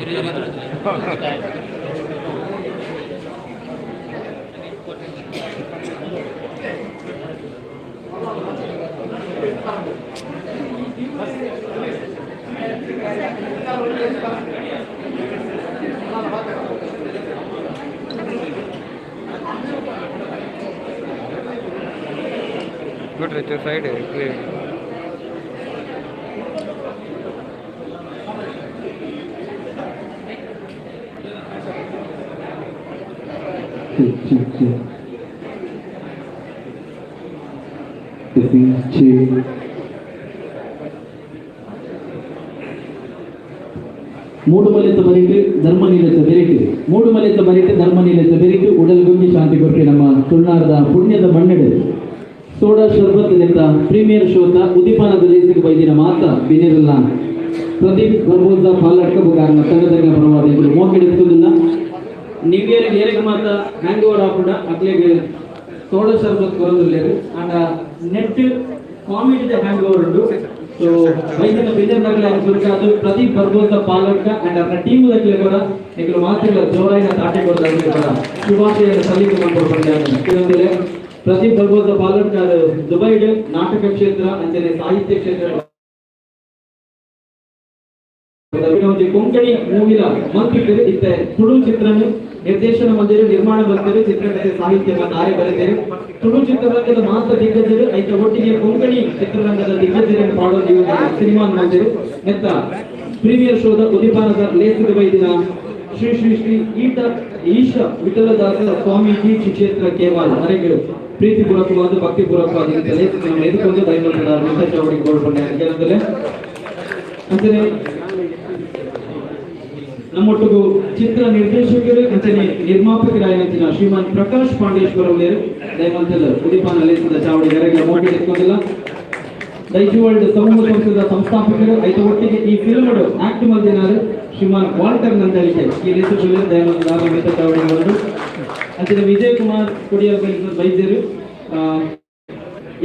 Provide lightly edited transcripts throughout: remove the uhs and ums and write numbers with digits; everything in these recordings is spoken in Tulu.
Good rich side clear. ಮೂಡುಮಲೆತ್ತ ಬರಿಟ್ ಧರ್ಮ ನಿಲಯದ ಬೆರಿಟ್, ಮೂಡುಮಲೆತ್ತ ಬರಿಟ್ ಧರ್ಮ ನಿಲಯದ ಬೆರಿಟ್ ಉಡಲ್ಗುಂಜಿ ಶಾಂತಿ ಕೊರ್ಪಿ ನಮ್ಮ ತುಳುನಾಡದ ಪುಣ್ಯದ ಮಣ್ಣೆಡು ಸೋಡಾ ಶರ್ಬತ್ ಇದೆಂತ ಪ್ರೀಮಿಯರ್ ಶೋತ ಉದಿಪಾನದ ಲೇಸಿಗೆ ಬೈದಿನ ಮಾತ ಬಿನಿರಲ್ಲ ಪ್ರದೀಪ್ ಬರ್ಬೋದ ಪಾಲಡ್ಕ ಬುಗಾರನ ತಂಡದ ಪರವಾದ ಇಬ್ಬರು ಮೋಕೆಡೆತ್ತುದಿಲ್ಲ. ನೀವೇರಿಗೆ ಏರಿಗೆ ಮಾತ ಹ್ಯಾಂಗ್ ಓವರ್ ಆಪುಂಡ ಅಕ್ಲೆಗ್ ಸೋಡಾ ಶರ್ಬತ್ ಕೊರೊಂದುಲ್ಲೆರ್. ಆಂಡ ನೆಟ್ ಕಾಮಿಡಿದ ಹ್ಯಾಂಗ್ ಓವರ್ ಉಂಡು. ಸೊ ವೈದ್ಯನ ಬಿಜೆಪಿ ಸುರುಕಾದ್ ಪ್ರದೀಪ್ ಬರ್ಬೋದ ಪಾಲಡ್ಕ ಅಂಡ್ ಅವರ ಟೀಮ್ ದಕ್ಲೆ ಕೂಡ ನಿಕುಲು ಮಾತೆರ್ಲ ಜೋರಾಯಿನ ತಾಟೆ ಕೊರ್ದು ಕೂಡ ಶುಭಾಶಯ ಸಲ್ಲಿಕೆ ಮಲ್ಪೊಡು. ಪ್ರದೀಪ್ ಬರ್ಬೋದ ಪಾಲಡ್ಕ ದುಬೈಡ್ ನಾಟಕ ಕ್ಷೇತ್ರ ಅಂಚನೆ ಸಾಹಿತ್ಯ ಕ್ಷೇತ್ರ ಕೊಂಕಣಿ ಮೂವಿಲ ಮಂತ್ರಿಗಳು ಇತ್ತೆ ತುಳು ಚಿತ್ರನು ನಿರ್ದೇಶನ ಮಂದಿರ ನಿರ್ಮಾಣ ಮಂದಿರ ಚಿತ್ರಕಥೆ ಸಾಹಿತ್ಯ ಆರೆ ಬರೆದರು. ತುಳು ಚಿತ್ರರಂಗದ ಮಾತ್ರ ದಿಗ್ಗಜರು ಐತ ಒಟ್ಟಿಗೆ ಕೊಂಕಣಿ ಚಿತ್ರರಂಗದ ದಿಗ್ಗಜರನ್ನು ಪಾಡೋ ಸಿನಿಮಾ ಮಂದಿರು. ನೆತ್ತ ಪ್ರೀಮಿಯರ್ ಶೋದ ಉದಿಪಾನದ ಲೇಸಿದ ಬೈದಿನ ಶ್ರೀ ಶ್ರೀ ಶ್ರೀ ಈಟ ಈಶ ವಿಠಲದಾಸ ಸ್ವಾಮೀಜಿ ಕ್ಷೇತ್ರ ಕೇವಲ ಅರೆಗೆ ಪ್ರೀತಿಪೂರ್ವಕವಾದ ಭಕ್ತಿಪೂರ್ವಕವಾದ ಲೇಸಿನ ಎದುಕೊಂಡು ದಯಮಾಡಿ ಮಿತ್ತ ಗೋಲ್ಪಂಡೆ ಅಂಚನೆ ನಮ್ಮೊಟ್ಟಿಗೂ ಚಿತ್ರ ನಿರ್ದೇಶಕರು ಅಂಚನೆ ನಿರ್ಮಾಪಕರಾಗಿನ ಶ್ರೀಮಾನ್ ಪ್ರಕಾಶ್ ಪಾಂಡೇಶ್ವರ ಅವರು ದಯಮಂತಲ್ ಉದಿಪಾನ ಲೇಸದ ಚಾವಡಿ ಗರೆಗಳ ಮೋಟಿ ಎತ್ಕೊಂಡಿಲ್ಲ. ದೈಜು ವರ್ಲ್ಡ್ ಸಮೂಹ ಸಂಸ್ಥೆದ ಸಂಸ್ಥಾಪಕರು ಐತ ಒಟ್ಟಿಗೆ ಈ ಫಿಲ್ಮ್ ಆಕ್ಟ್ ಮಲ್ದಿನಾರು ಶ್ರೀಮಾನ್ ವಾಲ್ಟರ್ ನಂದಳಿಕೆ ಈ ಲೇಸು ದಯಮಂತಲ್ ಮಿತ್ತ ಚಾವಡಿ ಅವರು ಅಂಚನೆ ವಿಜಯ್ ಕುಮಾರ್ ಕೊಡಿಯಲ್ ವೈದ್ಯರು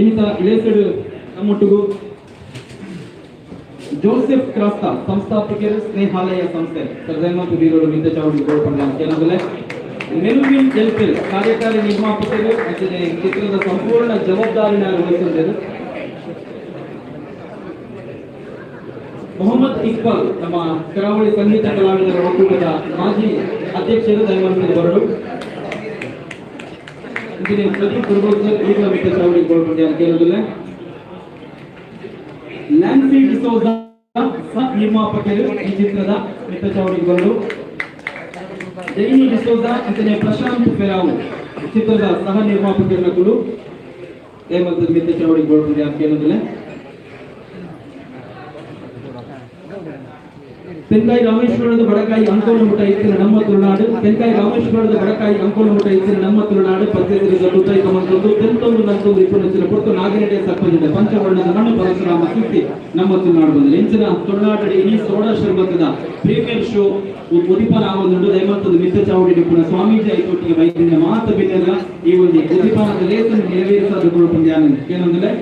ಇನ್ನಿತ ಲೇಸಡು ನಮ್ಮೊಟ್ಟಿಗೂ ಜೋಸೆಫ್ ಕ್ರಾಸ್ತಾ ಸಂಸ್ಥಾಪಕರು ಸ್ನೇಹಾಲಯ ಸಂಸ್ಥೆ ಸರ್ದೈಮಂತು ಬೀರೋಡು ಮಿತ್ತ ಚಾವಡಿ ಗೋಲ್ಪಂಡ ಕೆಲವೊಂದಲೆ ಮೆಲ್ವಿನ್ ಎಲ್ಪಿಲ್ ಕಾರ್ಯಕಾರಿ ನಿರ್ಮಾಪಕರು ಅಂಚನೆ ಚಿತ್ರದ ಸಂಪೂರ್ಣ ಜವಾಬ್ದಾರಿನ ವಹಿಸಿದ್ದರು. ಮೊಹಮ್ಮದ್ ಇಕ್ಬಾಲ್ ನಮ್ಮ ಕರಾವಳಿ ಸಂಗೀತ ಕಲಾವಿದರ ಒಕ್ಕೂಟದ ಮಾಜಿ ಅಧ್ಯಕ್ಷರು ದಯಮಾಡಿ ಬರಡು. ಇಂಜಿನಿಯರ್ ಪ್ರದೀಪ್ ಗುರುಗೋಸ್ಕರ್ ಈಗ ಮಿತ್ತ ಚಾವಡಿ ಗೋಲ್ಪಂಡ ಕೆಲವೊಂದಲೆ ಲ್ಯಾನ್ಸಿ ಡಿಸೋಜಾ ಸಹ ನಿರ್ಮಾಪಕರು ಈ ಚಿತ್ರದ ಮಿತ್ತ ಚಾವಡಿಗೆ ಜೈನಿ ಡಿಸೋಜಾ ಅಂಚನೆ ಪ್ರಶಾಂತ್ ಫೆರಾವು ಚಿತ್ರದ ಸಹ ನಿರ್ಮಾಪಕರು ದಯಮಂತದ ಮಿತ್ತ ಚಾವಡಿಗೆ ಗೋಲ್ಪಂಡ ಕೇಳೋದಿಲ್ಲ. ತೆನ್ಕಾಯಿ ರಾಮೇಶ್ವರದ ಬಡಕಾಯಿ ಅಂಕೋಲ ಮುಟ್ಟ ಇತ್ತಿನ ನಮ್ಮ ತುಳುನಾಡು, ತೆನ್ಕಾಯಿ ರಾಮೇಶ್ವರದ ಬಡಕಾಯಿ ಅಂಕೋಲ ಮುಟ್ಟ ಇತ್ತಿನ ನಮ್ಮ ತುಳುನಾಡು ಪದ್ಯದ ತುತ್ತೈಕ ಮಂತೊಂದು ತೆಂತೊಂದು ನಂತೊಂದು ಇಪ್ಪು ಪೊರ್ತು ನಾಗರೆಡೆ ಸರ್ಪದಿಂದ ಪಂಚವರ್ಣದ ಮಣ್ಣು ಪರಶುರಾಮ ಕೀರ್ತಿ ನಮ್ಮ ತುಳುನಾಡು ಬಂದಿದೆ. ಇಂಚಿನ ತುಳುನಾಡು ಈ ಸೋಡಾ ಶರ್ಬತ್ತದ ಪ್ರೀಮಿಯರ್ ಶೋ ಉದಿಪಾನ ಆವೊಂದುಂಡು. ದಯಮಂತದ ಮಿತ್ತ ಚಾವಡಿ ಡಿಪ್ಪುನ ಸ್ವಾಮೀಜಿ ಐತೊಟ್ಟಿಗೆ ವೈದ್ಯನ ಮಾತ ಬಿನ್ನೆಲ್ಲ ಈ ಒಂದು ಉದಿಪಾನದ ಲೇಸನ್ನು ನೆರವೇರಿಸೋದು ಪಂದ್ಯಾನ ಏನಂದ್ರೆ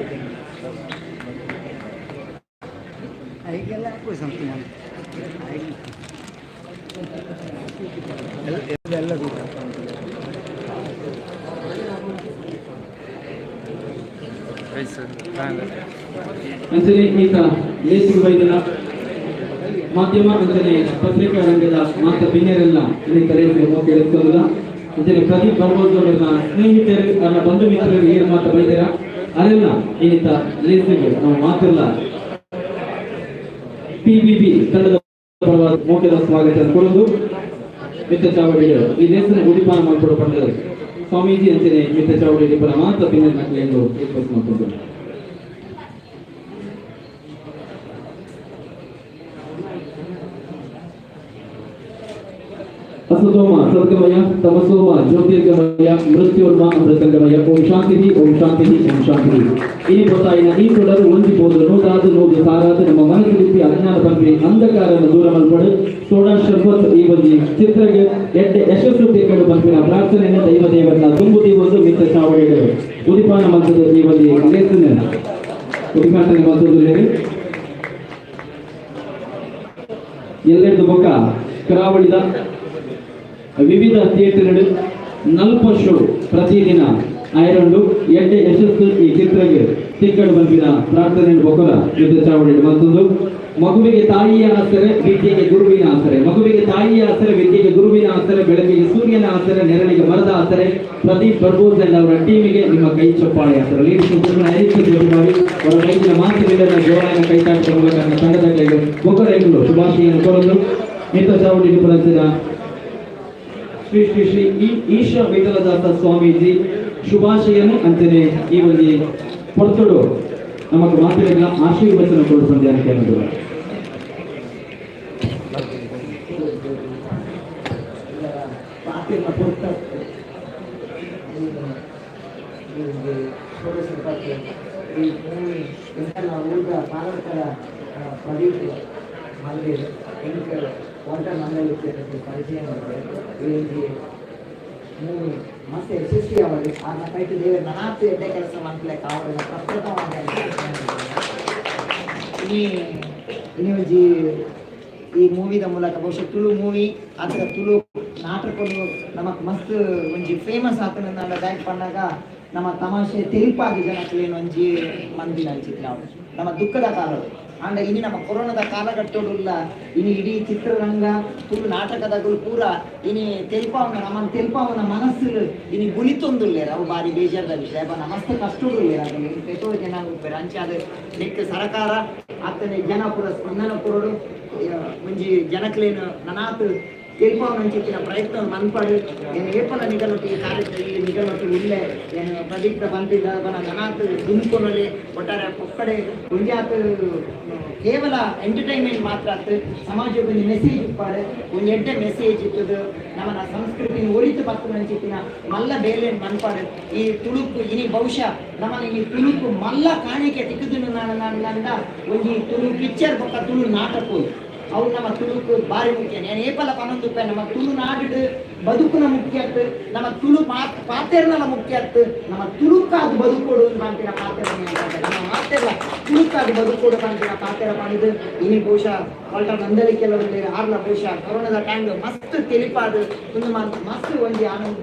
ಅಂಚನೆ ಈತ ಲೇಸಿಗೆ ಬೈದಿನ ಮಾಧ್ಯಮ ಅಂಚನೆ ಪತ್ರಿಕಾ ರಂಗದ ಮಾತ ಬಿನ್ನೆರೆಲ್ಲ ಇನ್ನಿತ ಲೇಸಿಗೆ ಮೋಕೆ ಎತ್ಕೊಳ್ಳಲ್ಲ. ಅಂಚನೆ ಪ್ರದೀಪ್ ಬರ್ಬೋದ್ ಅವರ ಸ್ನೇಹಿತರು ಅವರ ಬಂಧು ಮಿತ್ರರು ಏನು ಮಾತ ಬೈದಿರ ಅರೆಲ್ಲ ಇನ್ನಿತ ಲೇಸಿಗೆ ನಾವು ಮಾತಿಲ್ಲ. ಪಿಬಿಬಿ ತಂಡದ ಪರವಾದ ಮೋಕೆದ ಸ್ವಾಗತ ಕೊಡೋದು ಮಿತ್ತ ಚಾವಡಿ ಈ ಲೇಸನ ಉದಿಪಾನ ಮಾಡ್ಕೊಡೋ ಪಂಡರು ಸ್ವಾಮೀಜಿ ಅಂಚನೆ ಮಿತ್ತ ಚಾವಡಿ ಪರ ಮಾತ ಬಿನ್ನೆರ ನಕಲೆಂದು ರಿಕ್ವೆಸ್ಟ್ ಮಾಡ್ಕೊಂಡು. असतोमा सत्कमय तमसोमा ಜ್ಯೋತಿರ್ಗಮಯ ಮೃತ್ಯೋರ್ಮ ಅಮೃತಂಗಮಯ ಓಂ ಶಾಂತಿ ಓಂ ಶಾಂತಿ ಓಂ ಶಾಂತಿ. ಈ ಗೊತ್ತಾಯಿನ ಈ ತೊಡರು ಒಂಜಿ ಬೋದು ನೂದಾದು ನೂದು ಸಾರಾದು ನಮ್ಮ ಮನಸ್ಸು ಲಿಪ್ಪಿ ಅಜ್ಞಾನ ಪನ್ಪಿ ಅಂಧಕಾರನ ದೂರ ಮಲ್ಪಡು ಸೋಡಾ ಶರ್ಬತ್ ಈ ಒಂಜಿ ಚಿತ್ರಗೆ ಎಡ್ಡೆ ಯಶಸ್ಸು ತಿಕ್ಕಡು ಪನ್ಪಿನ ಪ್ರಾರ್ಥನೆಯನ್ನು ದೈವ ದೇವರನ್ನ ತುಂಬು ದೀವೊಂದು ಮಿತ್ತ ಚಾವಡಿಗಳು ಉದಿಪಾನ ಮಂತ್ರದ ಈ ಒಂಜಿ ಲೇಸನ್ನ ಉದ್ಘಾಟನೆ ಮಲ್ತೊಂದುಲ್ಲೆರ್. ಎಲ್ಲೆರ್ದು ಬೊಕ್ಕ ಕರಾವಳಿದ ವಿವಿಧ ಥಿಯೇಟರ್ಗಳು ನಲ್ಪ ಶೋ ಪ್ರತಿದಿನ ಐರಂಡು ಎಡ್ಡೆ ಯಶಸ್ಸು ಈ ಚಿತ್ರಕ್ಕೆ ತಿಕ್ಕಡು ಬಂದಿನ ಪ್ರಾರ್ಥನೆ ಬೊಕಲ ಯುದ್ಧ ಚಾವಡಿ ಮತ್ತೊಂದು. ಮಗುವಿಗೆ ತಾಯಿಯ ಆಸರೆ, ವಿದ್ಯೆಗೆ ಗುರುವಿನ ಆಸರೆ. ಮಗುವಿಗೆ ತಾಯಿಯ ಆಸರೆ, ವಿದ್ಯೆಗೆ ಗುರುವಿನ ಆಸರೆ, ಬೆಳಕಿಗೆ ಸೂರ್ಯನ ಆಸರೆ, ನೆರಳಿಗೆ ಮರದ ಆಸರೆ. ಪ್ರದೀಪ್ ಬರ್ಬೋಸ್ ಅಂಡ್ ಅವರ ಟೀಮಿಗೆ ನಿಮ್ಮ ಕೈ ಚಪ್ಪಾಳೆ ಆಸರೆ. ಲೀಡರ್ಶಿಪ್ ಅವರ ಕೈಗಿನ ಮಾತುಗಳನ್ನು ಜೋರಾಗಿ ಕೈತಾಟದ ಮೂಲಕ ನನ್ನ ತಂಡದ ಕೈಗೆ ಬೊಕರೆಗಳು ಶುಭಾಶಯನ್ನು ಕೋರಲು ಮಿತ್ರ ಚಾವಡಿ ಪ್ರದರ್ಶನ ಶ್ರೀ ಶ್ರೀ ಶ್ರೀ ಈಶಾ ವಿಠಲದಾಸ ಸ್ವಾಮೀಜಿ ಶುಭಾಶಯನು. ಅಂಚನೆ ಈ ಒಂದು ಪೊರ್ತುಡು ನಮಕ್ ಮಾತಿನ ಆಶೀರ್ವಚನ ಕೊಡುವಂತೆ ಅಂತ ಅನ್ನೋದು. ಪಾತಿರ್ನ ಪೊರ್ತ ಷೋಡಶ ಈ ಮೂವಿ ಎಂತೆಲ್ಲ ಊರ್ದ ಪಾಲಕರ ಪ್ರದೀಪ್ ಮಲ್ದೇರ್ ಎಂಕ್ ವಾಲ್ಟರ್ ಮಂಗಲಿಕ್ಕೆ ಪರಿಚಯ ಮಾಡಿದೆ. ಈ ಮೂವಿ ಮಸ್ತ್ ಯಶಸ್ವಿ ಅವಳು ಆ ಕೈಟ್ ದೇವರು ನನಾತ್ ಎಡ್ಡೆ ಕೆಲಸ ಮನ್ಪುಲೆಕ್ಕ ಅವಳ ಪ್ರಪ್ರಥಮ. ಇನಿ ಇನಿ ಒಂಜಿ ಈ ಮೂವಿದ ಮೂಲಕ ಬಹುಶಃ ತುಳು ಮೂವಿ ಅಥವಾ ತುಳು ನಾಟಕಲು ನಮಕ್ ಮಸ್ತ್ ಒಂಜಿ ಫೇಮಸ್ ಆತನ ದಾಯಕ್ ಪಣ್ಣಾಗ ನಮ್ಮ ತಮಾಷೆ ತೆರಿಪಾಗಿ ಜನಕ್ಲೇನು ಒಂಜಿ ಮಂದಿನ ಚಿತ್ರ ನಾವು ನಮ್ಮ ದುಃಖದ ಕಾಲವು. ಆಂಡ ಇನಿ ನಮ್ಮ ಕೊರೋನಾದ ಕಾಲಘಟ್ಟೋಡುಲ್ಲ ಇನಿ ಇಡೀ ಚಿತ್ರರಂಗ, ತುಳು ನಾಟಕದಗಳು ಪೂರ ಇನಿ ತೆಲ್ಪಾವನ ನಮ್ಮನ್ನು ತೆಲ್ಪಾವನ ಮನಸ್ಸು ಇನಿ ಬುಲಿತೊಂದುಲ್ಲೇರ. ಅವು ಬಾರಿ ಬೇಜಾರದ ವಿಷಯ. ಮಸ್ತ್ ಕಷ್ಟಡುಲ್ಲೇರ. ಅದು ಎಷ್ಟೋ ಜನ ಉಪ್ಪೇರು ಅಂಚಾದ ನೆಕ್ ಸರಕಾರ ಅತ್ತನೆ ಜನ ಪೂರ ಸ್ಪಂದನ ಕೊರಡು ಒಂಜಿ ಜನಕ್ಲೇನು ನನಾತ್ ತೆಲ್ಪಾವನ ಪ್ರಯತ್ನ ಮನ್ಪಾಡು. ಏನು ಏಪಲ ನಿಗನೊಟ್ಟು ಈ ಕಾರ್ಯಕ್ರಮ ಈ ನಿಗನೊಟ್ಟು ಉಲ್ಲೆ. ಏನು ಪ್ರದೀಪ್ತ ಬಂತಿದ್ದ ಬನ ನನಾತ್ ದುಂಕೊನಲೆ. ಒಟ್ಟಾರೆ ಒಕ್ಕಡೆ ಒಂಜಾತ್ ಕೇವಲ ಎಂಟರ್ಟೈನ್ಮೆಂಟ್ ಮಾತ್ರ ಆತ್, ಸಮಾಜಕ್ಕೆ ಒಂದು ಮೆಸೇಜ್ ಇಪ್ಪಾಡು, ಒಂದು ಎಡ್ಡೆ ಮೆಸೇಜ್ ಇತ್ತದು. ನಮ್ಮನ ಸಂಸ್ಕೃತಿ ಒರಿತು ಬತ್ತುನಂಚಿತ್ತಿನ ಮಲ್ಲ ಬೇಲೆ ಮನ್ಪಾಡು. ಈ ತುಳುಕು ಇನಿ ಬಹುಶಃ ನಮ್ಮನ ಈ ತುಳುಕು ಮಲ್ಲ ಕಾಣಿಕೆ ತಿಕ್ಕುದು ನಾನು ನನ್ನ ಒಂಜಿ ತುಳು ಪಿಕ್ಚರ್ ಬೊಕ್ಕ ತುಳು ನಾಟಕ. ಅವು ನಮ್ಮ ತುಳುಕು ಬಾರಿ ಮುಖ್ಯ. ನಾನು ಏಪಲ ಪನೊಂದು ನಮ್ಮ ತುಳುನಾಡು ಬದುಕುನ ಮುಖ್ಯ ಅತ್ತು, ನಮ್ಮ ತುಳು ಪಾತೆರ್ನಲ ಮುಖ್ಯ ಅತ್ತು, ನಮ್ಮ ತುಳುಕಾದ ಬದುಕೋಡು ಪನ್ಪಿನ ಪಾತೆರ. ನಮ್ಮ ಮಾತೆರ್ಲ ತುಳುಕಾದ ಬದುಕೋಡು ಪನ್ಪಿನ ಪಾತೆರ ಪಂದ್ ಇನಿ ಬಹುಶಃ ವಾಲ್ಟರ್ ನಂದಳಿಕೆಲ್ಲ ಆರ್ಲ ಬಹುಶಃ ಕೊರೋನಾದ ಟೈಮ್ ಮಸ್ತ್ ತೆಲಿಪಾದು ಒಂದು ಮಸ್ತ್ ಒಂಜಿ ಆನಂದ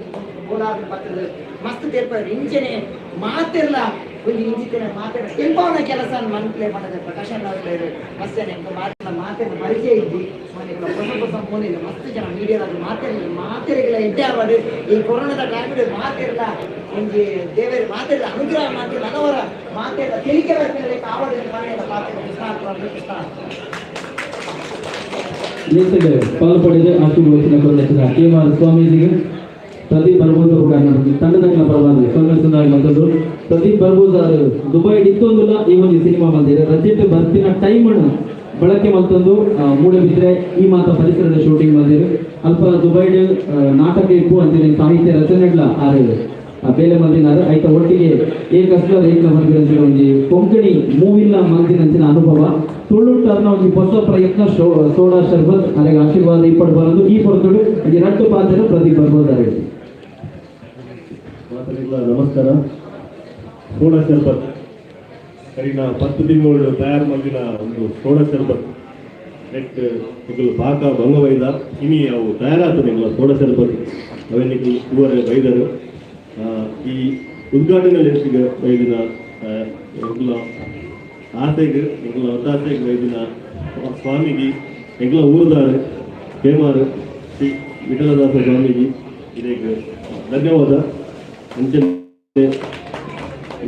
ಬೋಡಾದ ಬರ್ತದೆ. ಮಸ್ತ್ ತೆಲ್ಪಾದ ಇಂಚನೆ ಮಾತೆರ್ಲ ಒಂಜಿ ಇಂಚಿತನೆ ಮಾತೆರ ತೆಲ್ಪಾವನ ಕೆಲಸ ಮನ್ಪ್ಲೆ ಮಾಡದೆ. ಪ್ರಕಾಶ್ ಮಸ್ತ್ ಎಂಕ್ ಮಾತೆರ್ನ ಮಾತೆರ್ನ ಪರಿಚಯ ಇದ್ದಿ. ಮೊನ್ನೆ ಹೊಸ ಹೊಸ ಮೋನಿಲ್ಲ ಮಸ್ತ್ ಜನ ಮೀಡಿಯಾದ ಮಾತೆರ್ಲ ಮಾತೆರೆಗಳ ಎಡ್ಡೆ ಆವಡ್. ಈ ಕೊರೋನಾದ ಟೈಮ್ ಮಾತೆರ್ಲ ಒಂಜಿ ದೇವೆರ್ ಮಾತೆರ್ಲ ಅನುಗ್ರಹ ಮಾತೆರ್ಲ ಅನವರ ಮಾತೆರ್ಲ ತೆಲಿಕೆ ಬರ್ಪಿನ ಆವಡ್ ಮಾತೆರ್ಲ ಪಾತೆರ. ಕೃಷ್ಣ ಕೃಷ್ಣ. ಲೇಸಡ್ ಪಾಲು ಪಡೆದು ಆಶೀರ್ವಚನ ಕೊರಲಿಸಿದ ಕೆ ಆರ್ ಸ್ವಾಮೀಜಿಗೆ ಪ್ರದೀಪ್ ಬರ್ಬೋಸ್ ಅವರು ತಂಡದ ಪರವಾಗಿ ಸೊಲ್ಮೆಸುಂದಾಗಿ ಬಂದದ್ದು. ಪ್ರದೀಪ್ ಬರ್ಬೋಸ್ ಅವರು ದುಬೈ ಇತ್ತೊಂದುಲ ಈ ಒಂದು ಸಿನಿಮಾ ಬಂದಿದೆ. ರಜೆಟ್ ಬರ್ತಿನ ಟೈಮ್ ಬಳಕೆ ಮಲ್ತೊಂದು ಮೂಡಬಿದ್ರೆ ಈ ಮಾತ ಪರಿಸರದ ಶೂಟಿಂಗ್ ಬಂದಿರು. ಅಲ್ಪ ದುಬೈಡ್ ನಾಟಕ ಇಪ್ಪು ಅಂಚನೆ ಸಾಹಿತ್ಯ ರಚನೆಗಳ ಆರು ಬೇಲೆ ಮಲ್ದಿನಾರು. ಐತ ಒಟ್ಟಿಗೆ ಏಕ ಅಸ್ಲರ್ ಏಕ ಮಂದಿರಂಚಿನ ಒಂಜಿ ಕೊಂಕಣಿ ಮೂವಿಲ್ಲ ಮಲ್ದಿನಂಚಿನ ಅನುಭವ. ತುಳು ಟರ್ನ ಒಂಜಿ ಹೊಸ ಪ್ರಯತ್ನ ಸೋಡಾ ಶರ್ಬತ್. ಅರೆಗೆ ಆಶೀರ್ವಾದ ಇಪ್ಪಡು ಬರೋದು. ಈ ಪೊರ್ತುಡು ಒಂಜಿ ರಟ್ಟು ಪಾತ್ರ ಪ್ರದೀಪ್ ಬರ್ಬೋದಾರೆ. ಮಾತರಿಗಳ ನಮಸ್ಕಾರ. ಸೋಡಾ ಶರ್ಬತ್ ಕರಿನ 10 ತಿಂಗಳು ತಯಾರು ಮಲ್ದಿನ ಒಂದು ಸೋಡಾ ಶರ್ಬತ್ ನೆಟ್ ನಿಕುಲು ಪಾಕ ಬಂಗವೈದ. ಇನಿ ಅವು ತಯಾರಾತು ನಿಂಗ್ಲ ಸೋಡಾ ಶರ್ಬತ್ ಅವೆನ್ ನಿಕುಲು ತೂವರೆ ಬೈದರು. ಈ ಉದ್ಘಾಟನೆ ಲೇಸಿಗೆ ಬೈದಿನ ಎಂಕುಲ ಆಸೆಗ್ ಎಂಕುಲ ಒತ್ತಾಸೆಗ್ ಬೈದಿನ ಸ್ವಾಮೀಜಿ, ಎಂಕುಲ ಊರುದಾರು ಹೇಮಾರು ಶ್ರೀ ವಿಠಲದಾಸ ಸ್ವಾಮೀಜಿ ಇದಕ್ಕೆ ಧನ್ಯವಾದ. ಅಂಚನೆ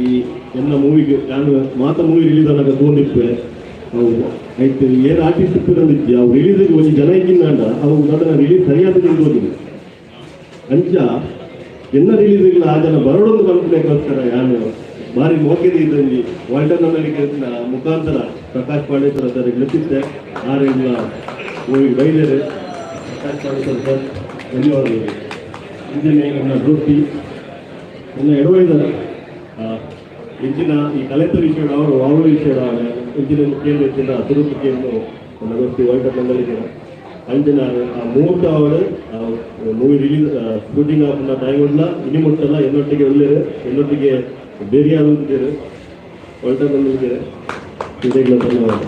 ಈ ಎಲ್ಲ ಮೂವಿಗೆ ನಾನು ಮಾತ ಮೂವಿ ರಿಲೀಸ್ ಆನಾಗ ತಗೊಂಡಿಪ್ಪೆ. ಅವು ಐತೆ ಏನು ಆರ್ಟಿಸ್ಟ್ ಇಪ್ಪುನಂದಿಜ್ಜಿ. ಅವು ರಿಲೀಸ್ ಒಂಜಿ ಜನ ಇಜ್ಜಿಂದಾಂಡ ಅವು ನಡನ ರಿಲೀಸ್ ಸರಿಯಾದ ನಿಂತೋದಿಲ್ಲ. ಅಂಚ ಎನ್ನ ರಿಲೀಸ್ ಆ ಜನ ಬರೋಡೊಂದು ಪನ್ಪುನೆಗೋಸ್ಕರ ಯಾನು ಬಾರಿ ಮೋಕೆದ ಇದ್ದಂಜಿ ವಾಲ್ಟರ್ ನನ್ನಲಿಕ್ಕೆ ಮುಖಾಂತರ ಪ್ರಕಾಶ್ ಪಾಂಡೇಶ್ವರ ಸರ್ ಲೆತ್ತಿತ್ತೆ. ಆರೆಲ್ಲ ಮೂವಿಗೆ ಬೈದೇರೆ. ಪ್ರಕಾಶ್ ಪಾಂಡೇಶ್ವರ ಸರ್, ಧನ್ಯವಾದಗಳು. ಇಂಜನೆ ನನ್ನ ದೋಸ್ತಿ ನನ್ನ ಎಡವೈದ ಇಂಚಿನ ಈ ಕಲೆತ ವಿಷಯ ಅವರು ಅವರು ವಿಷಯ ಇಂಚಿನ ಕೇಂದ್ರ ಇಂಚಿನ ತುರುಕು ಕೇಂದ್ರ ನನ್ನ ದೋಸ್ತಿ ವಾಲ್ಟರ್ ನಂದಳಿಗೆ ಅಂಚಿನ ಆ ಮೂರ್ತ ಅವರು ಮೂವಿ ರಿಲೀಸ್ ಶೂಟಿಂಗ್ ಆಪುನ ಟೈಮ್ ಉಂಡ್ಲ ಇನಿ ಮುಟ್ಟಲ್ಲ ಎನ್ನೊಟ್ಟಿಗೆ ಉಳ್ಳೇರು, ಎನ್ನೊಟ್ಟಿಗೆ ಬೇರೆ ಆದಂತಿದ್ದೇರು. ವಾಲ್ಟರ್ ನಂದಳಿಗೆ ಇದೆಲ್ಲ ಧನ್ಯವಾದ.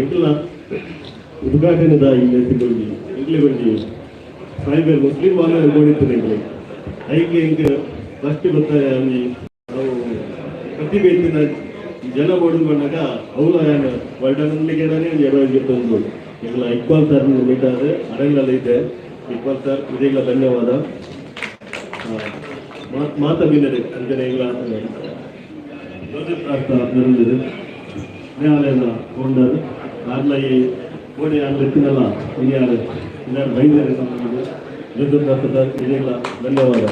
ಎಂಕುಲ ಉದ್ಘಾಟನೆದ ಈ ಲೇಸಿಗೊಂಜಿ ಎಂಕ್ಲೆಗೊಂಜಿ ಸಾಯಿಬೆರ್ ಮುಸ್ಲಿಂ ಬಾಂಧವರು ಗೋಡಿತ್ತು ಎಂಕ್ಲೆ. ಐಕ್ ಎಂಕ್ ಫಸ್ಟ್ ಗೊತ್ತಾಯ ಒಂಜಿ ಅವು ಪ್ರತಿಭೆ ಇತ್ತಿನ ಜನ ಬೋಡು ಬಂದಾಗ ಅವುಲ ಯಾನ್ ವರ್ಡನ್ಲಿಗೆನೇ ಒಂಜಿ ಅಡ್ವೈಸ್ ಗೆತ್ತೊಂದು ಎಂಕ್ಲ ಇಕ್ಬಾಲ್ ಸರ್ ಮೀಟ್ ಆದ್ ಅರೆಗ್ಲಲ್ಲ ಇದ್ದೆ. ಇಕ್ಬಾಲ್ ಸರ್, ಇದೆಗ್ಲ ಧನ್ಯವಾದ. ಮಾತ ಬಿನ್ನರೆ ಅಂಚನೆ ಎಂಗ್ಲ ಜೋಸೆಫ್ ರಾಸ್ತ ಬರುಂದಿದೆ, ನ್ಯಾಯಾಲಯದ ಫೌಂಡರ್ ಆರ್ಲ. ಈ ಕೋಡೆ ಯಾನ್ ಲೆತ್ತಿನಲ್ಲ ಇನ್ಯಾರು ಇನ್ಯಾರು ಬೈದರೆ ಸಂಬಂಧ. ಜೋಸೆಫ್ ರಾಸ್ತ ಸರ್, ಇದೆಗ್ಲ ಧನ್ಯವಾದ.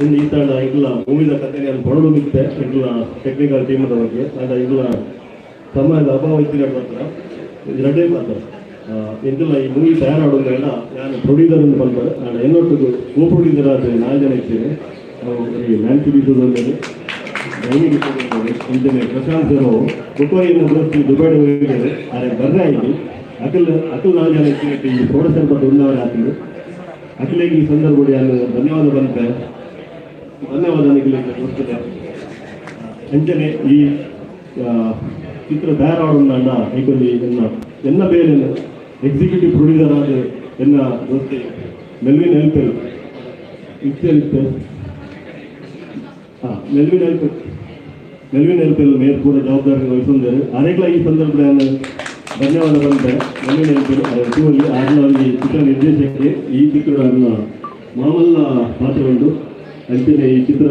ಇನ್ನು ಈ ತಂಡ ಎಂಕ್ಲ ಮೂವಿದ ಕಥೆ ನಾನು ಪಡೋದು ಮಿತ್ತೆ ಎಂಕ್ಲ ಟೆಕ್ನಿಕಲ್ ಟೀಮ್ದ ಬಗ್ಗೆ. ಆಂಡ ಎಂಕ್ಲ ಸಮಯದ ಅಭಾವ ಇತ್ತಿನ ಮಾತ್ರ ಎರಡೇ ಮಾತ್ರ. ಎಂಕುಲ ಈ ಮೂವಿ ತಯಾರಾಡೋದ್ರಿಂದ ನಾನು ಪ್ರೊಡ್ಯೂಸರ್ ಅಂತ ಪನ್ಪರ್. ಆಂಡ ಎನ್ನೊಟ್ಟಿಗೆ ಕೋ ಪ್ರೊಡ್ಯೂಸರ್ ಆದ ನಾಲ್ ಜನ ಇದ್ದೇನೆ. ಅವು ಈ ನ್ಯಾನ್ಸಿ ಡಿಸೋಜ್, ಡೈನಿ ಡಿಸೋಜ್, ಅಂಚನೆ ಪ್ರಶಾಂತ್ ಸರ್, ಬೊಕ್ಕ ಎನ್ನ ದೋಸ್ತಿ ದುಬೈಡ್ ಹೋಗಿದ್ದಾರೆ, ಆರೆ ಬರ್ರೆ ಆಯ್ತು. ಅಕಲ್ ಅಕಲ್ ನಾಲ್ ಜನ ಇದ್ದೀನಿ. ಈ ಪ್ರೊಡಕ್ಷನ್ ಬಗ್ಗೆ ಉಂದವರೆ ಆತಂದು ಅಖಿಲೇಗೆ ಈ ಸಂದರ್ಭದಲ್ಲಿ ನಾನು ಧನ್ಯವಾದ ಬಂತೆ. ಧನ್ಯವಾದ ನಿಖಿಲೇಗೆ ಗೊತ್ತಿದೆ. ಅಂಚನೆ ಈ ಚಿತ್ರ ತಯಾರಾಡೋಣ ಐಕೊಂಜಿ ಎನ್ನ ಎನ್ನ ಬೇರೆ ಎಕ್ಸಿಕ್ಯೂಟಿವ್ ಪ್ರೊಡ್ಯೂಸರ್ ಆದ ಎನ್ನ ದೋಸ್ತಿ ಮೆಲ್ವಿನ್ ಎಲ್ಪೆಲ್ ಇತ್ತೆ ಇತ್ತೆ. ಹಾಂ, ಮೆಲ್ವಿನ್ ಎಲ್ಪೆಲ್, ಮೆಲ್ವಿನ್ ಎಲ್ಪೆಲ್ ಮೇರ್ ಕೂಡ ಜವಾಬ್ದಾರಿ ವಹಿಸಿದ್ದಾರೆ. ಅರೆಗ್ಲ ಈ ಸಂದರ್ಭದಲ್ಲಿ ನಾನು ಧನ್ಯವಾದ ಬಂತೆ. ಮೆಲ್ವಿನ್ ಎಲ್ಪೆಲ್ ತೂವಲ್ಲಿ ಆರ್ನ ಈ ಚಿತ್ರ ನಿರ್ದೇಶಕಕ್ಕೆ. ಈ ಚಿತ್ರದ ಅನ್ನ ಮಾಮಲ್ಲ ಪಾತ್ರ ಉಂಟು. ಅಂಚನೆ ಈ ಚಿತ್ರ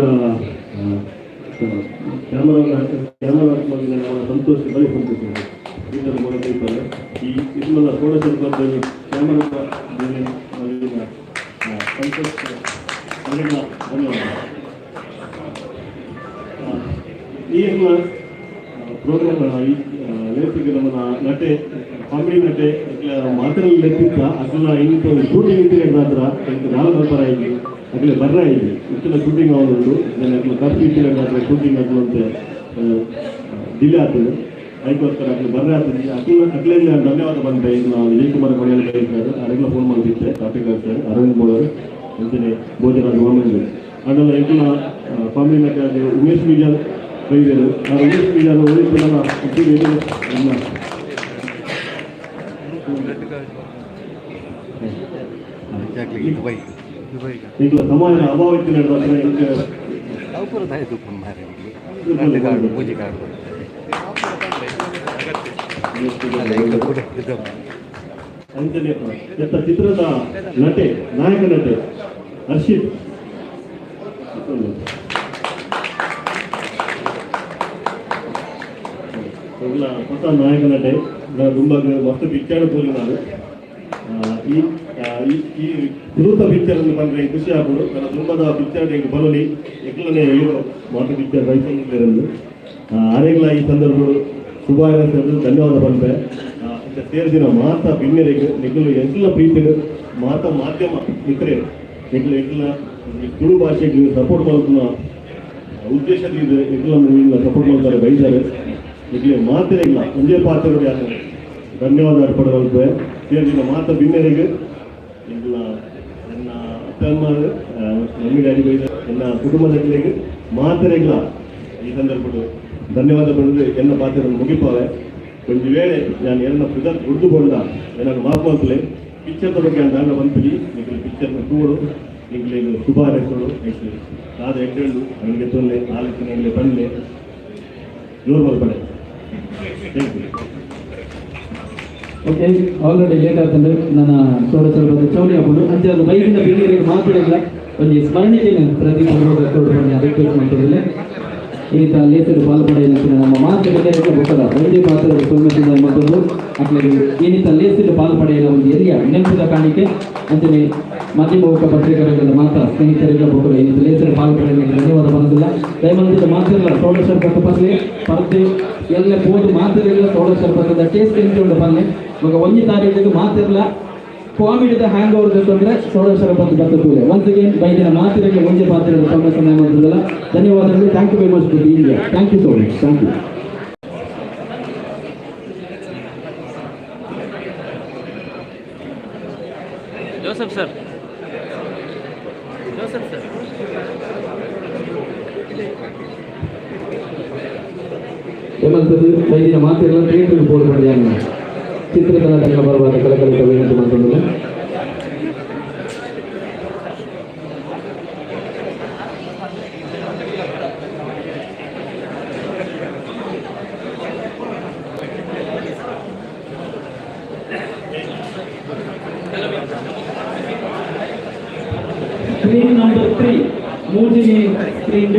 ಕ್ಯಾಮರಾ ಕ್ಯಾಮರಾ ನಮ್ಮ ಸಂತೋಷ್, ಬಳಿ ಸಂತೋಷ್ ಇದರ ಮೂಲಕ ಇದ್ದಾರೆ. ಈ ಇದನ್ನೆಲ್ಲ ಸೋಡ ಶರ್ಬತ್ತಲ್ಲಿ ಕ್ಯಾಮರಾ ಸಂತೋಷ್ ಅವರಿಗೆಲ್ಲ ಧನ್ಯವಾದ. ಈ ಎಲ್ಲ ಪ್ರೋಗ್ರಾಮ್ ಈ ಲೇಸಿಗೆ ನಮ್ಮನ್ನ ನಟೆ, ಕಾಮಿಡಿ ನಟೆ ಮಾತಿನಲ್ಲಿ ಲೆಕ್ಕಿತ್ತ ಅಗಲ ಇಂತ ಶೂಟಿಂಗ್ ಇತ್ತಿನ ಹತ್ರ ಇಂತ ನಾಲ್ಕು ಬರ್ಪರ ಆಗಿ ಅಗಲೆ ಬರ್ರ ಆಗಿ ಇತ್ತಿನ ಶೂಟಿಂಗ್ ಆವೊಂದುಂಡು. ಅಗಲ ಕರ್ಫ್ಯೂ ಇತ್ತಿನ ಹತ್ರ ಶೂಟಿಂಗ್ ಅಗಲಂತೆ ಡಿಲೇ ಆಗ್ತದೆ. ಅದಕ್ಕೋಸ್ಕರ ಅಗಲು ಬರ್ರ ಆಗ್ತದೆ. ಅಖಿಲ ಅಖಿಲೇಂದ್ರ ಧನ್ಯವಾದ ಬಂತೆ. ಈಗ ನಾವು ವಿಜಯ್ ಕುಮಾರ್ ಕೊಡಿಯಲ್ಲಿ ಸರ್ ಅರೆಗ್ಲ ಫೋನ್ ಮಾಡಿದ್ದೆ. ಕಾರ್ತಿಕ್ ಸರ್, ಅರವಿಂದ್ ಬೋಳರು, ಅಂಚನೆ ಭೋಜರಾಜ್ ವಾಮಂಜು ಆಂಡಲ ಎಂಕುಲ ಕಾಮಿಡಿ ನಟ ಉಮೇಶ್ ಮೀಜಾನ್ ಬೈದರು. ಆ ಉಮೇಶ್ ಮೀಜಾನ್ ಓದಿದ್ದಲ್ಲ. ಇಲ್ಲ. Dubai Dubai. ಈಗ ಸಮಯದ ಅಭಾವ ಇತ್ತು ನಡೆದ ಎಂಕ್. ಅಪುರದ ಮಾರೆ రెండు ಕಾರ್ಡು ಪೂಜೆ ಕಾರ್ಡು ಅಲ್ಲ ಈಗ ಕೂಡ ಇದು. ಅಂಚನೆ ಎತ್ತ ಚಿತ್ರದ ನಟೆ, ನಾಯಕ ನಟೆ ಹರ್ಷಿತ್. ಎಲ್ಲ ಹೊಸ ನಾಯಕ ನಟೆ. ನಾನು ತುಂಬ ಮಸ್ತ್ ಪಿಕ್ಚರ್ ತೋರಿ ನಾನು ಈ ಈ ಈ ಸುರೂತ ಪಿಕ್ಚರ್ ಅಂತ ಬಂದರೆ ಖುಷಿ ಆಗ್ಬೋದು. ನನ್ನ ತುಂಬದ ಪಿಕ್ಚರ್ ಈಗ ಬರಲಿ ಎಕ್ಲನೆ ಹೀರೋ ಮಾತು ಪಿಕ್ಚರ್ ರೈಸಂದು ಆರೆಗ್ಲ ಈ ಸಂದರ್ಭ ಶುಭಾಶಯ ಧನ್ಯವಾದ ಬಂತೆ. ಸೇರಿದಿನ ಮಾತಾ ಬಿನ್ನೆರಿಗೆ, ನಿಖಲು ಎಂಕ್ಲ ಪ್ರೀತಿನ ಮಾತಾ ಮಾಧ್ಯಮ ಮಿತ್ರೇ, ನಿಖಲು ಎಂಕ್ಲ ತುಳು ಭಾಷೆಗೆ ಸಪೋರ್ಟ್ ಮಾಡ್తున్న ಉದ್ದೇಶದಿಂದ ಎಂಕ್ಲ ಮೂವಿನ ಸಪೋರ್ಟ್ ಮಾಡ್ತಾರೆ ಬೈದಾರೆ. ನಿಖಲೆ ಮಾತೇ ಇಲ್ಲ, ಒಂದೇ ಪಾತ್ರ. ಧನ್ಯವಾದ ಅರ್ಪಣೆ ಮಲ್ಪೆ. ಸೇರಿದಿನ ಮಾತ ಬಿನ್ನೆರಿಗೆ, ಎಂಕ್ಲ ನನ್ನ ಅಪ್ಪ ಅಮ್ಮ, ಮಮ್ಮಿ ಡ್ಯಾಡಿ ಬೈದ ಎನ್ನ ಕುಟುಂಬದ ಮಾತರೆಗ್ಲ ಈ ಸಂದರ್ಭದ ಧನ್ಯವಾದ ಬಂದು ಎನ್ನ ಪಾತ್ರವನ್ನು ಮುಗಿಪಾವೆ. ಒಂದು ವೇಳೆ ನಾನು ಎನ್ನ ಪುದರ್ ಉರ್ದು ಬೋಂಡ ಏನಾದ್ರು ಮಾಫ್ ಮಾಡ್ತಲೆ. ಪಿಕ್ಚರ್ದ ಬಗ್ಗೆ ಅಂತ ಬಂತೀವಿ. ನಿಖಲು ಪಿಕ್ಚರ್ನ ತೂಡು, ನಿಖಲು ಶುಭಾರೈಸೋಡು. ನೆಕ್ಸ್ಟ್ ದಾದ ಎಡ್ಡೆಂಡು ನನಗೆ ತೊಂದರೆ ಆಲೋಚನೆ ಬಂದೆ ಜೋರು ಮಲ್ಪಡೆ. Thank you. Okay, already late ಆಗ್ತದೆ. ನನ್ನ ಸೋಡ ಸ್ವಲ್ಪ ಚೌಲಿ ಹಾಕೊಂಡು ಅಂಚೆ ಬೈಕಿಂದ ಬೀಗರಿಗೆ ಮಾತಾಡಿಲ್ಲ. ಒಂಜಿ ಸ್ಮರಣಿಕೆನ ಪ್ರತಿ ತೋಡು ರಿಕ್ವೆಸ್ಟ್ ಮಾಡ್ತಿದ್ದಿಲ್ಲ. ಈತ ಲೇಸರು ಪಾಲ್ಪಡೆಯಲು ನಮ್ಮ ಮಾತು ಬೊಕ್ಕದ ಒಂದೇ ಪಾತ್ರದ ಸೊಲ್ಮೆಸಿದ ಮತ್ತೊಂದು ಅಕ್ಲೆಗ್ ಏನಿತ ಲೇಸಿಲು ಪಾಲ್ಪಡೆಯಲ ಒಂದು ಎಲ್ಲಿಯ ನೆನಪುದ ಕಾಣಿಕೆ. ಅಂಚನೆ ಮಾಧ್ಯಮ ಬೊಕ್ಕ ಪತ್ರಿಕೆಗಳ ಮಾತಾ ಸ್ನೇಹಿತರಿಗೆ ಬೊಕ್ಕದ ಏನಿತ ಲೇಸರು ಪಾಲ್ಪಡೆಯಲು ಧನ್ಯವಾದ ಬಂದಿಲ್ಲ. ದಯಮಾಡಿ ಮಾತಿರಲ್ಲ ಸೋಡ ಶರ್ಬತ್ತು ಪರ್ಲೆ ಪರ್ದೆ ಎಲ್ಲ ಪೋದು ಮಾತಿರಲ್ಲ. ಸೋಡ ಶರ್ಬತ್ತದ ಟೇಸ್ಟ್ ಎಂತ ಉಂಡು ಪನ್ನೆ. ಇವಾಗ ಒಂಜಿ ತಾರೀಕಿಗೆ ಮಾತಿರಲ್ಲ ಕಾಮಿಡಿದ ಹ್ಯಾಂಗ್ ಓವರ್ ಅಂತಂದ್ರೆ ಸೋಡ ಶರಬತ್ ಬತ್ತ ತೂಲೆ. ಒನ್ಸ್ ಅಗೇನ್ ಬೈದಿನ ಮಾತಿರಕ್ಕೆ ಒಂಜಿ ಪಾತ್ರದ ಸಮಯ ಸಮಯ ಮಾಡ್ತದಲ್ಲ. ಧನ್ಯವಾದಗಳು. Thank you very much to India. Thank you so much. Thank you. Joseph sir, Joseph sir. ಏಮಂತದ್ದು ಬೈದಿನ ಮಾತಿರಲ್ಲ ಥಿಯೇಟರ್ಗೆ ಪೋಡು ಪಡೆದ. ಚಿತ್ರಕಲಾ ಬರವಾದ ಕಳಕಳಿತ ವಿನಂತಿ ಮಾಡ್ಕೊಂಡಿದೆ. ಸ್ಕ್ರೀನ್ ನಂಬರ್ 3, ಮೂಜಿನೇ ಸ್ಕ್ರೀನ್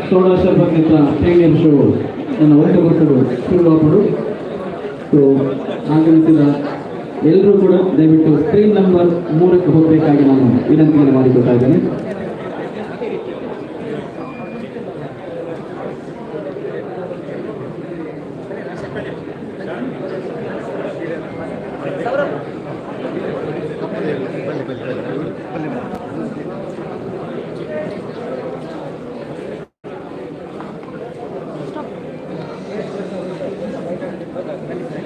ಸೋಡಾ ಶರ್ಬತ್ ಪ್ರೀಮಿಯರ್ ಶೋ ನನ್ನ ಒಂದು ಗೊತ್ತದು ಶುರುವಾಪಡು. ಸೊ ಆಗಮಿಸಿದ ಎಲ್ಲರೂ ಕೂಡ ದಯವಿಟ್ಟು ಸ್ಕ್ರೀನ್ ನಂಬರ್ 3ಕ್ಕೆ ಹೋಗಬೇಕಾಗಿ ನಾನು ವಿನಂತಿಯನ್ನು ಮಾಡಿಕೊಳ್ತಾ ಇದ್ದೇನೆ.